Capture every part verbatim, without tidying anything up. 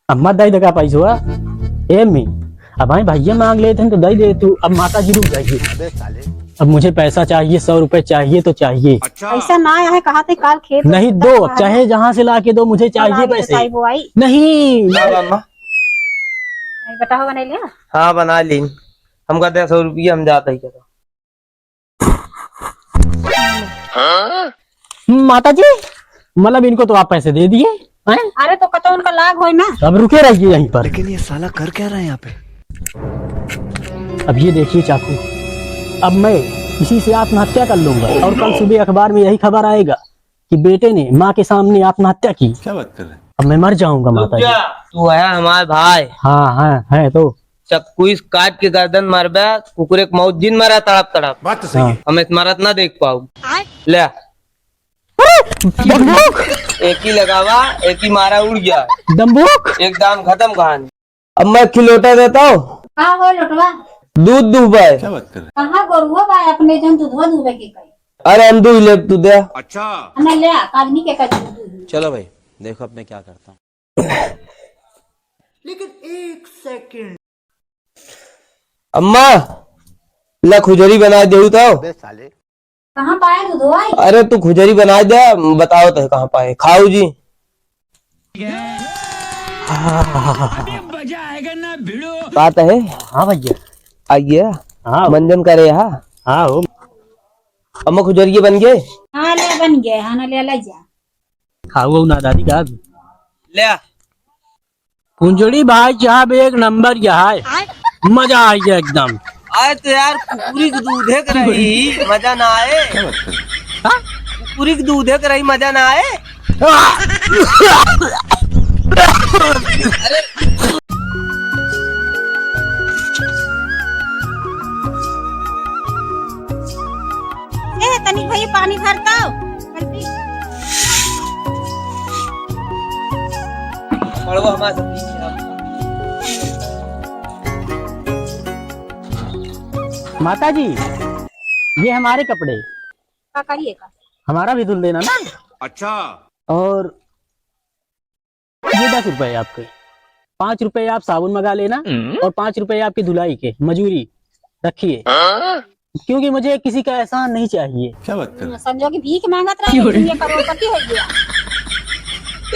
अम्मा, दई दे का पैसवा? ए अम्मी, अब भाई भैया मांग लेत हैं तो दई दे तू। अब माता जी रुक जाइए। अबे साले। अब मुझे पैसा चाहिए, सौ रुपए चाहिए तो चाहिए। अच्छा। पैसा ना आया है, कहा थे काल खेत नहीं, दो, चाहे जहाँ से ला के दो, मुझे चाहिए पैसे। नहीं। हाँ, अम्मा। नहीं, बेटा हो, बना लिया? हाँ, बना ली। हमका दे सौ रुपया, हम जात ही करा। माता जी, मतलब इनको तो आप पैसे दे दिए, हैं? अरे तो कतो उनका लाग होई ना। अब रुके रहिए यहीं पर। लेकिन ये साला कर क्या रहा है यहाँ पे? अब ये देखिए चाकू, अब मैं इसी से आत्महत्या कर लूंगा और कल सुबह अखबार में यही खबर आएगा कि बेटे ने माँ के सामने आत्महत्या की। क्या बात कर रहे हैं? अब मैं मर जाऊंगा माता जी। तू है हमारे भाई। हाँ, हाँ, है तो। चक्कू इस काट के गर्दन मारबे, कुकुरे के मौत जिन मरा तड़प तड़प। बात तो सही है। हाँ। हम इस मरत ना देख पाऊ। ले। अरे, बंदूक। एक ही लगावा, एक ही मारा उड़ गया। बंदूक। एकदम खत्म कहानी। अब मैं खिलौटा देता हूँ। का हो लोटवा? दूध दूबे। क्या बात कर रहे? कहाँ गोरुआ बा अपने जौन दूधवा दूबे के कही? अरे हम दूध लेब तू दे। अच्छा। हमें ले आ, आदमी के कही दूध दूध। चलो भाई, देखो अब मैं क्या करता हूँ। लेकिन एक सेकंड। अम्मा, ला खुजरी बना देहू तो। अबे साले। कहाँ पाए दूधवा? अरे तू खुजरी बना दे, बताओ तो कहाँ पाए, खाऊ जी। बात है। हाँ भैया। आइए। हाँ। मंजन करे हा। हाँ हो। अम्मा खुजरिये बन गए? हाँ ले बन गए, हाँ ना ले, ले जा। खाऊ ना दादी का। ले। फुंजड़ी भाई साहब एक नंबर यहाँ है। मजा आ गया एकदम। अरे तो यार कुकुरी के दूधे के रही मजा ना आए। हाँ? कुकुरी के दूधे के रही मजा ना आए। अरे। ए, तनी भई पानी भर दो। मड़वा हमारे साथ पीछे आप। माता जी, ये हमारे कपड़े। का करिए का? हमारा भी धुल देना ना। अच्छा। और ये दस रुपए आपके, पाँच रुपए आप साबुन मंगा लेना हम्म। और पाँच रुपए आपकी धुलाई के मजूरी रखिए, हाँ? क्योंकि मुझे किसी का एहसान नहीं चाहिए। क्या बात कर रहे हैं? समझो कि भीख मांगत रहे, क्यों? लेकिन ये करोड़पति हो गया।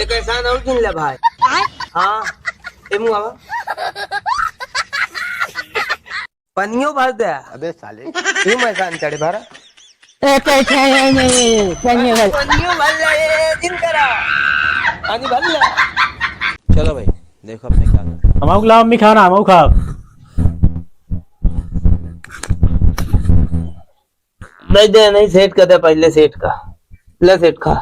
एक एहसान और सुन ले भाई। आय? हाँ, ए मुआवा। पनियो भर दे। अबे साले। क्यों मैं कान चढ़े भरा? ए, कैसे है? नहीं, नहीं, पनियो भर। पनियो भर ले, ए, ए, दिन करा। पानी भर ले। चलो भाई, देखो अब मैं क्या करता हूँ। हम आऊ लाओ अम्मी खाना, हम आऊ खाब। नहीं दे, नहीं सेठ का दे, पहले सेठ का। ले सेठ खा।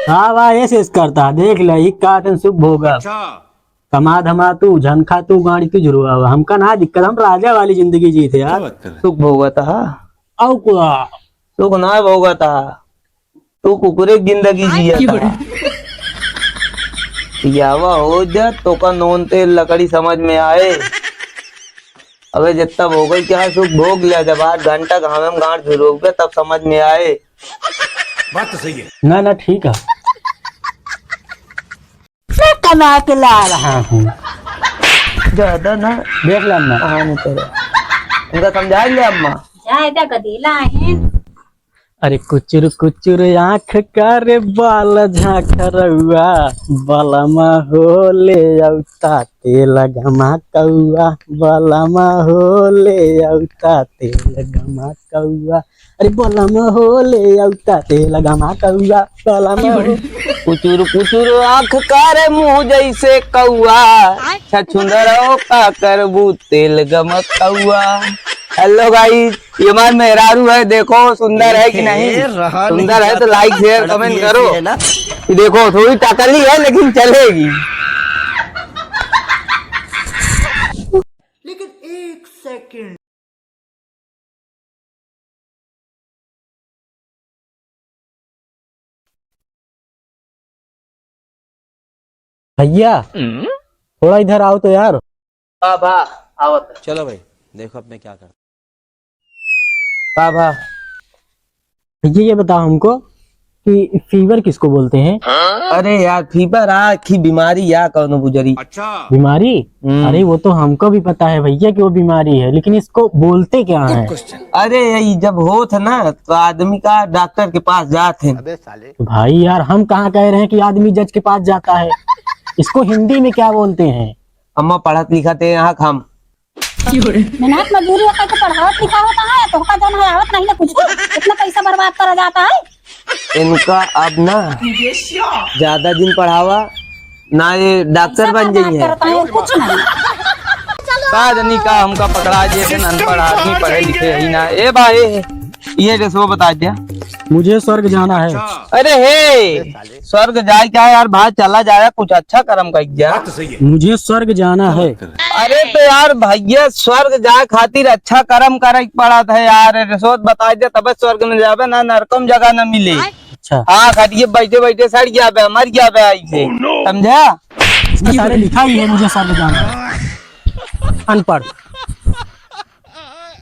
हाँ बा, ऐसे ऐसे करता, देख ले, ई का तन सुख भोगा। अच्छा। कमा धमा तू, झन खा तू, गाड़ी तू जुड़वा। हमका ना दिक्कत, हम राजा वाली जिंदगी जीते यार। क्या बात कर रहे हैं? सुख भोगत हा। और क्या? सुख ना भोगत हा। तू कुकुरे की जिंदगी जिया था। यावा हो जा, तो का नून तेल लकड़ी समझ में आए। अबे जितना भोगल चाहे सुख भोग लिया, जब आठ घंटा घामे में गांड झुरोगे तब समझ में आए। बात तो सही है। ना, ना, ठीक है। मैं कमा के ला रहा हूँ। ज्यादा ना। देख ले अम्मा। हाँ, नहीं तेरे। उनका समझा ले अम्मा। ज्यादा गदेला है। अरे कुचुर कुचुर आँख का रे बाल झाँक रउआ, बलमा हो ले औता तेल गमा कउआ, बलमा हो ले औता तेल गमा कउआ। अरे बलमा हो ले औता तेल गमा कउआ, बलमा हो। कुचुर कुचुर आँख का रे मुँह जैसे कउआ, छछुंदर हो का करबू तेल गमा कउआ। Hello guys, ये हमार मेहरारू है, देखो सुंदर है कि नहीं? सुंदर है तो like, share, comment करो। ये देखो, थोड़ी टकली है लेकिन चलेगी। लेकिन एक सेकंड। भैया, हम्म? थोड़ा इधर आओ तो यार। हाँ भा, आवत है। चलो भाई, देखो अब मैं क्या करता। का भा? भैया, ये बताओ हमको, कि फीवर किसको बोलते हैं? अरे यार, फीवर आँख ही बीमारी या कौनो बुजरी। अच्छा। बीमारी? हम्म। अरे, वो तो हमको भी पता है भैया कि वो बीमारी है, लेकिन इसको बोलते क्या है? अरे, ये जब होत है ना, तो आदमी का डॉक्टर के पास जात है। अबे साले। तो भाई यार, हम कहाँ कह रहे हैं कि आदमी जज के पास जाता है? इसको हिंदी में क्या बोलते हैं? अम्मा, पढ़त लिखत है यहाँ हम। मेहनत मजदूरी होकर के पढ़ावत लिखावत है, तोहका जौन है आवत नहीं ना कुछ, इतना पैसा बर्बाद करा जाता है। इनका अब ना ज्यादा दिन पढ़ावा ना, ये डॉक्टर बन जाइए। करता है, कुछ नहीं। का जनी का हमका पकड़ा जे थे, अनपढ़ आदमी, पढ़े लिखे ही ना। ए भाई, ये ड्रेसवा बता दिया। मुझे स्वर्ग जाना है। अरे हे, स्वर्ग जाए क्या यार, भाई चला जाए, कुछ अच्छा कर्म कर जा। बात तो सही है। मुझे स्वर्ग जाना है। अरे तो यार भैया, स्वर्ग जाए खातिर अच्छा कर्म करे के पड़त है यार। ड्रेसवा बता दिया तब स्वर्ग में जाबे ना, नरकम जगह न मिले। अच्छा। हाँ, खटिए बैठे बैठे सड़ जाबे, मर जाबे ऐसे। Oh no। समझा? इसमें सारे लिखा ही है, मुझे स्वर्ग जाना है। अनपढ़।